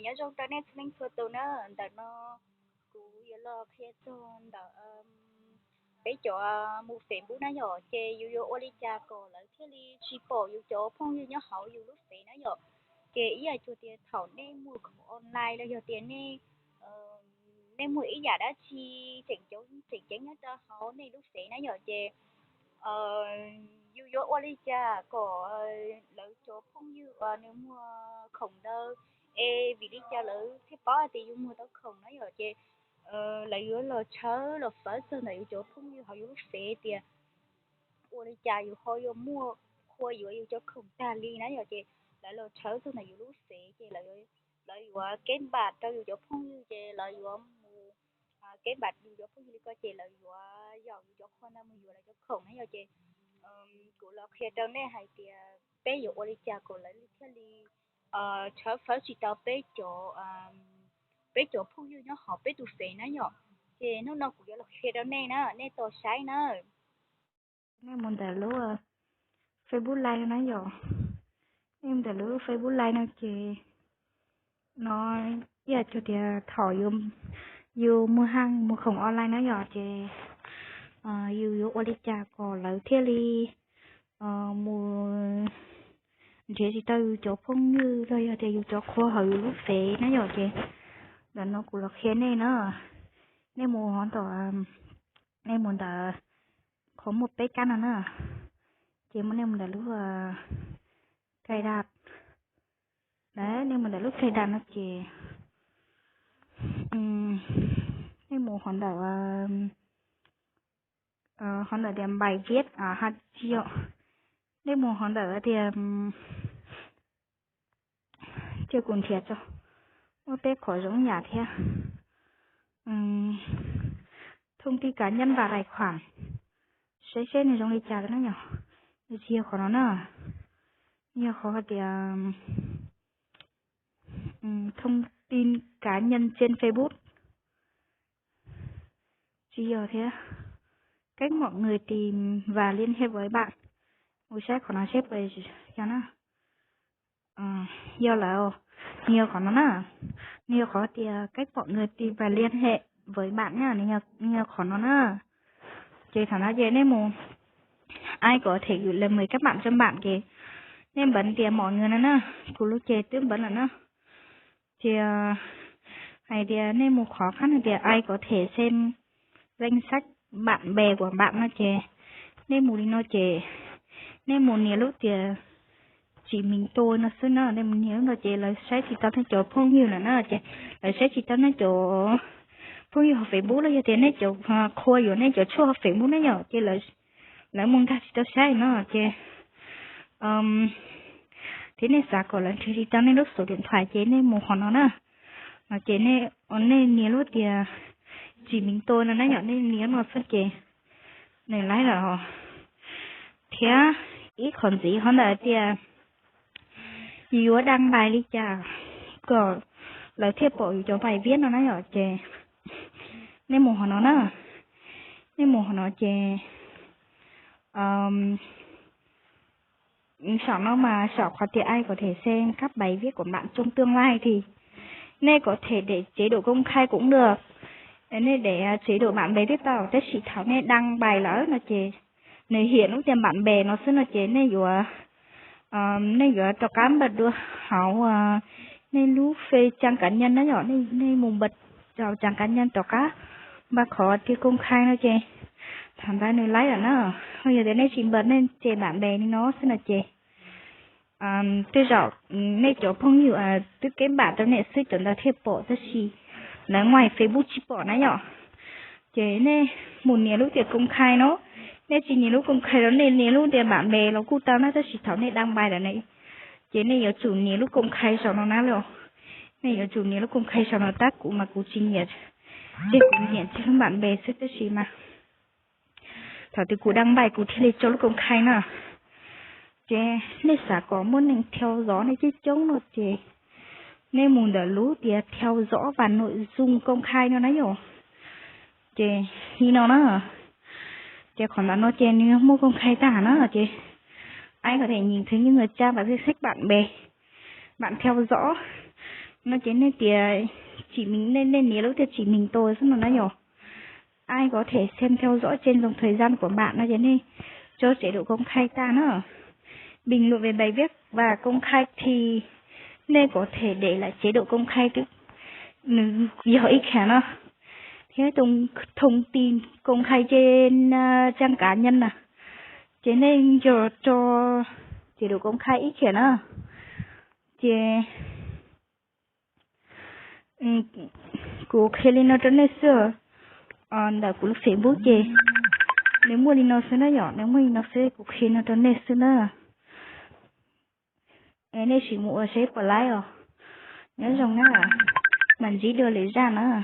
Nyob zoo rau nej txhua leej txhua tus na, ntawm no kuv yuav los qhia txog ntawm peb cov mus Facebook na yom, ces yus yuav ua li cas kom lawv thiaj li tsis pom yus cov phooj ywg nyob hauv yus lub fev na yom. Ces ib yam cuag tias thaum nej muag khoom online los yog tias nej, nej muag ib yam dab tsi tseem ceeb nyob rau hauv nej lub fev na yom, ces yus yuav ua li cas kom lawv cov phooj ywg uas nws muag khoom ntawd, es vim li cas lawv thiaj paub hais tias yus muag tau khoom na yom, ces lawv yuav los tshawb los fawb txog ntawm yus cov phooj ywg hauv yus lub fev tias ua li cas yus ho yuav muaj qhua yuav yus cov khoom tag li na yom, ces lawv los tshawb txog ntawm yus lub fev ces lawv yuav keb npam rau yus cov phooj ywg, ces lawv yuav mus keb npam yus cov phooj ywg li ko ces lawv yuav yaum yus cov qhua ntawd mus yuav lawv cov khoom na yom, ces kuv los qhia rau nej hais tias peb yuav ua li cas kom lawv thiaj li tshawb fawb tsis tau peb cov, peb cov phooj ywg nyob hauv peb tus fev na yom. Ces hnub no kuv yuav los qhia rau nej na, nej tos saib na. Nej mus ntawm lub Facebook Live no na yom, nej mus ntawm lub Facebook Live no ces no ib yam cuag tias thaum yus muag haj muag khoom online na yom, ces yus yuav ua li cas kom lawv thiaj li mus nrhiav tsis tau yus cov phooj ywg los yog tias yus cov qhua hauv yus lub fev na yom, ces ntawm no kuv los qhia nej na. Nej mus hov ntawm, nej mus ntawm qhov muaj peb kab no na, ces muab nej mus ntawm lub cài đặt, nej mus ntawm lub cài đặt no ces nej mus hov ntawm, hov ntawm tias bài viết hab tsi yom, nej mus hov ntawm tias, cia kuv nrhiav tso, muaj peb qhov zoo yam thiab. Thông tin cá nhân và tài khoản, saib seb nws zoo li cas na yom. Nws tsis yog qhov no na, nws yog qhov hais tias thông tin cá nhân trên Facebook, tsis yog thiab. Cách mọi người tìm và liên hệ với bạn, mus saib qhov no seb puas yog na. Yog lawm, nws yog qhov no na, nws yog qhov tias cách mọi người tìm và liên hệ với bạn na, nws yog qhov no na. Ces thaum no ces nej mus ai có thể gửi lời mời các bạn cho bạn ces nej npawv tias mọi người no na, kuv lub ces twb npawv lawm na. Ces hais tias nej mus qhov qab no tias ai có thể xem danh sách bạn bè của bạn no ces nej mus li no ces nej mus nias lub tias chỉ mình tôi no xwb na, nej mus nias lub no ces lawv saib tsis tau nej cov phooj ywg lawm na, ces lawv saib tsis tau nej cov phooj ywg hauv Facebook los yog tias nej cov qhua yuav nej cov tshuaj hauv Facebook na yom, ces lawv mus nkag tsis tau saib no ces thiab nej xav kom lawv nrhiav tsis tau nej lub số điện thoại ces nej mus qhov no na. No ces nej nias lub tias chỉ mình tôi no na yom, nej nias no xwb ces nws laib lawm. Thiab ib qhov ntxiv hov ntawm tias yuav đăng bài li cas kom lawv thiaj pom yus cov bài viết no na yom, ces nej mus qhov no na, nej mus qhov no ces saum no mas saum qhov tias ai có thể xem các bài viết của bạn trong tương lai thì nej có thể để chế độ công khai cũng được, nej để chế độ bạn bè tiếp tục, tab sis thaum nej đăng bài lawm no ces nws hiam lub tias bạn bè no xwb no ces nej yuav, nej yuav rov qab npawm dua hauv nej lub Facebook trang cá nhân na yom, nej mus npawm rau trang cá nhân rov qab, npawm qhov tias công khai no ces thaum ntawd nws laib lawm na. Yog tias nej tsis npawm, nej ces bạn bè li no xwb no ces tej zaum nej cov phooj ywg twb kết bạn rau nej xwb cov ntawd thiaj pom, tab sis lawv ngoài Facebook tsis pom na yom. Ces nej mus nias lub tias công khai no, nej tsis nias lub công khai los nej nias lub tias bạn bè los kuj tau na, tab sis thaum nej đăng bài lawm ne, ces nej yuav tsum nias lub công khai saum no na los. Nej yuav tsum nias lub công khai saum no, tab kuv mas kuv tsis nias, ces kuv nias tseg lub bạn bè xwb tab sis mas thaum twg kuv đăng bài kuv thiaj li tso lub công khai na. Ces nej xav kom muaj neeg theo dõi nej coob coob no ces nej mus ntawm lub tias theo dõi và nội dung công khai no na yom. Ces li no na, ces qhov ntawm no ces nws muaj công khai tag na, ces ai có thể nhìn thấy những người cha và danh sách bạn bè bạn theo dõi. No ces nej tias chỉ mình, nej, nej nias lub tias chỉ mình tôi xwb no na yom. Ai có thể xem theo dõi trên dòng thời gian của bạn no ces nej tso chế độ công khai ta na. Bình luận về bài viết và công khai thì nên có thể để lại chế độ công khai, nws yog ib kham no. Thiab thông, thông tin công khai trên trang cá nhân na, ces nej yuav tso chế độ công khai ib kham na. Ces kuv qhia li no rau nej xwb. Ntawm kuv lub Facebook ces nws muaj li no xwb na yom, nws muaj li no xwb, kuv qhia no rau nej xwb na. Es nej sim mus ua seb puas laib os. Nyob zoo na, mam ntsib dua lwm zaj na.